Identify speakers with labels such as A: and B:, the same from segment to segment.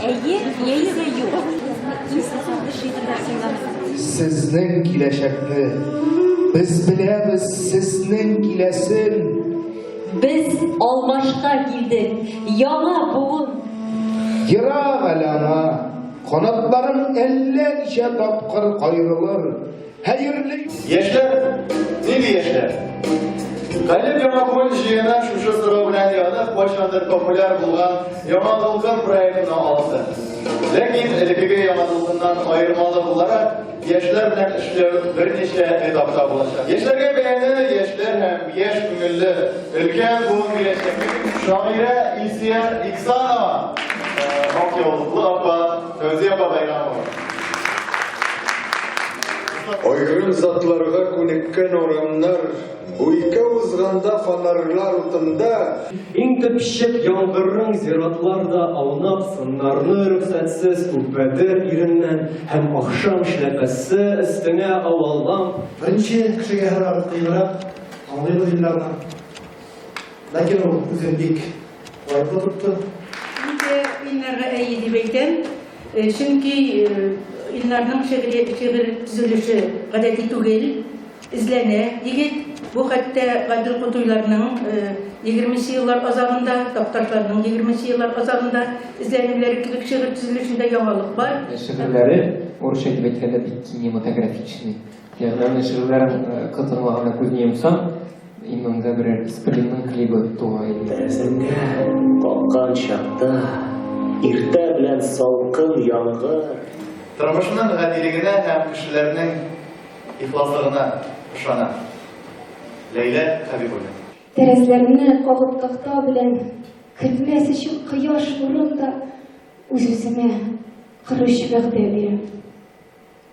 A: Әйе яисә юк.
B: Сезнең киләчәкне без беләбез, сезнең киләсен.
A: Без алмашка килдек, яңа буын.
B: Ерак әле аңа, канатларың әллә ничә тапкыр каерылыр. Хәерле
C: Яшьләр, нинди яшьләр? Калеб яңа күл җыены шушы сорау белән янып, кайчандыр популяр булган Яңа дулкын проектына алынды. Ләкин элеккеге Яңа дулкыннан аермалы буларак, яшьләр белән эшләү берничә этапта булачак. Яшьләргә бәяне яшьләр һәм яшь күңелле өлкән буын бирәчәк. Шагыйрә Илсөяр Иксанова, ак яулыклы апа Фәүзия апа Байрамова.
D: Аерым затларга күнеккән урамнар, Буйка узганда фонарьлар утында.
E: Иң төпчек яңгырың зиратларда аунап, сыннарны рөхсәтсез үпәдер иреннән һәм ахшам эшләпәсе өстеңә авалам.
F: Беренче кешегә һәрвакыт кыенрак, аңлыйбыз Илнарны. Ләкин ул үзен бик лаеклы тотты.
G: Мин дә Илнарга әйе дип әйтәм, чөнки Илнарның шигъри шигырь төзелеше гадәти түгел, эзләнә егет. Бу хәтта Гадел Кутуйларның егерменче еллар азагында, Такташларның егерменче еллар азагында эзләнүләре кебек шигырь төзелешендә яңалык бар.
H: Шигырьләре, урысча итеп әйткәндә, бик кинематографичный. Ягъни аның шигырьләрен кытыңлаганда күзне йомсаң, иманга берәр Сплинның клибы туа иде.
I: Тәрәзәңә каккан чакта, иртә белән салкын яңгыр.
C: Тормышның гадилегенә һәм кешеләрнең ихласлыгына ышана. Ләйлә Хәбибуллина.
J: Тәрәзләрне кагып такта белән Кертмәс өчен кояш нурын да Үз-үземә корыч вәгъдә бирәм.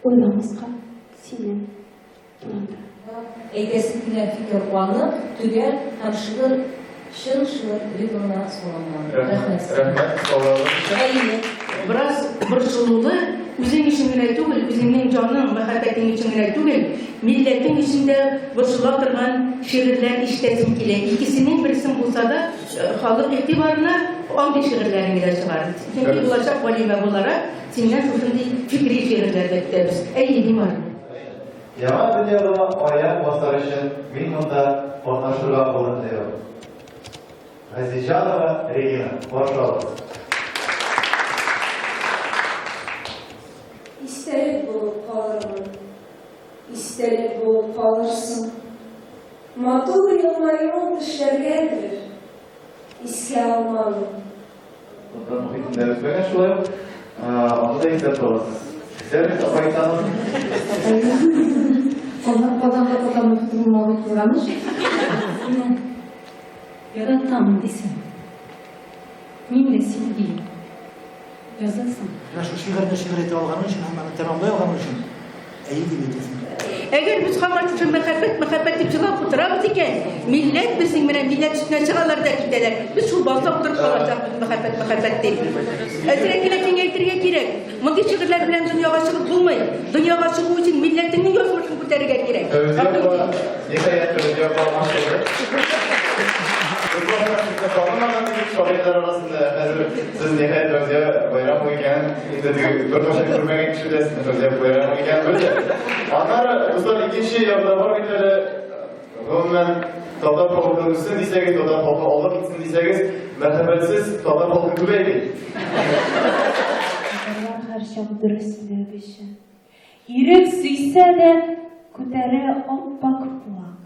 J: Уйламаска синең турында.
K: Әйтәсе килгән фикер анык, төгәл һәм шигырь чын шигырь ритмына салынган. Рәхмәт сезгә.
C: Рәхмәт, сорауларыгыз өчен.
K: Әйе.
G: Бераз борчылулы, үзең өчен генә түгел, үзеңнең җаның, мәхәббәтең өчен генә түгел, милләтең өчен дә борчыла торган шигырьләр ишетәсем килә. Икесенең берсен булса да, халык игътибарына андый шигырьләрен генә чыгар. Чөнки булачак галимә буларак, Синнән шушындый фикри шигырьләр дә көтәбез. Әйе, Димар.
C: Яңа дөньяга аяк басар өчен мин монда катнашырга бурычлыйм. Газизҗанова Регина, каршы алыгыз.
L: Истәлек булып калырмын, Истәлек булып калырсың. Матур елмаюың тешләргәдер, Искә алмам.
C: Татар мохитендә үсмәгән шулай ук. Аны да исәп аласыз. Дәрес апай таным.
M: Казан Казанда татар мохите булмавы кызганыч.
N: Сине яратам дисәм, мин дә сине диеп язасың.
F: Менә шул шигырьне шигырь итә алганы өчен һәм аны тәмамлый алганы өчен әйе дип әйтәсем килә.
G: Әгәр без һаман шушы мәхәббәт, мәхәббәт дип җылап утырабыз икән, милләт безнең менә милләт өстенә чыгалар да китәләр. Без шул базда утырып калачакбыз мәхәббәт, мәхәббәт дип. Әзрәк кенә киңәйтергә кирәк. Мондый шигырьләр белән дөньяга чыгып булмый. Дөньяга чыгу өчен милләтеңнең язмышын күтәрергә кирәк.
C: Фәүзия апа, ниһаять, Фәүзия апа ачылды. Без башта сезне танымаган идек шагыйрьләр арасында. Хәзер сез ниһаять Фәүзия Байрамова икәнен инде теге беркайчан күрмәгән кеше дә сезне Фәүзия Байрамова икәнен белде. Аннары, дуслар, икенче ягы да бар бит әле. Гомумән, татар халкы үссен дисәгез, татар халкы алга китсен дисәгез, мәхәббәтсез татар халкы күбәйми.
J: Татарлар һәрчак дөреслек өчен. Ирек сөйсә дә, күтәрә ап-ак флаг.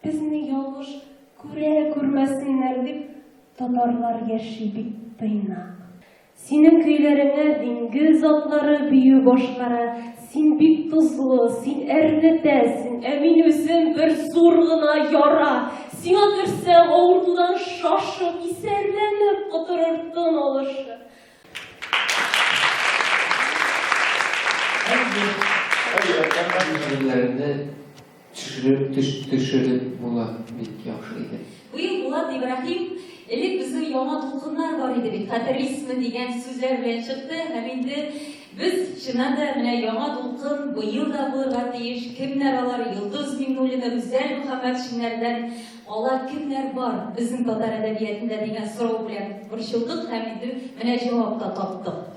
J: Безне ялгыш күрә күрмәсеннәр дип, татарлар яши бик тыйнак. Синең көйләреңә диңгез атлары бию башкара, син бик тозлы, син әрнетәсең, ә мин үзем бер зур гына яра. Сиңа керсәм, авыртудан шашып, исәрләнеп котырыр тын алышы.
H: Шигырьләрне төшереп, төш, төшереп була, бик яхшы иде.
A: Быел Булат Ибраһим Элек безнең яңа дулкыннар бар иде бит, хәтерлисезме дигән сүзләр белән чыкты һәм инде без чыннан да менә яңа дулкын быел да булырга тиеш. Кемнәр алар? Йолдыз Миңнуллина, Рүзәл Мөхәммәтшиннәрдән кала кемнәр бар безнең татар әдәбиятында дигән сорау белән борчылдык һәм инде менә җавап та таптык.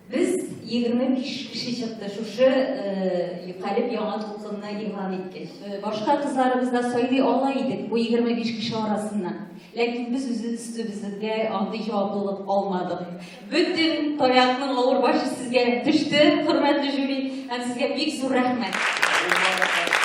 A: Без 25 кеше чыкты шушы Калеб яңа дулкынны игълан иткәч. Башка кызларыбыз да сайлый ала идек бу 25 кеше арасыннан. Ләкин без үз өстебезгә андый җаваплылык алмадык. Бөтен таякның авыр башы сезгә төште, хөрмәтле жюри, һәм сезгә бик зур рәхмәт.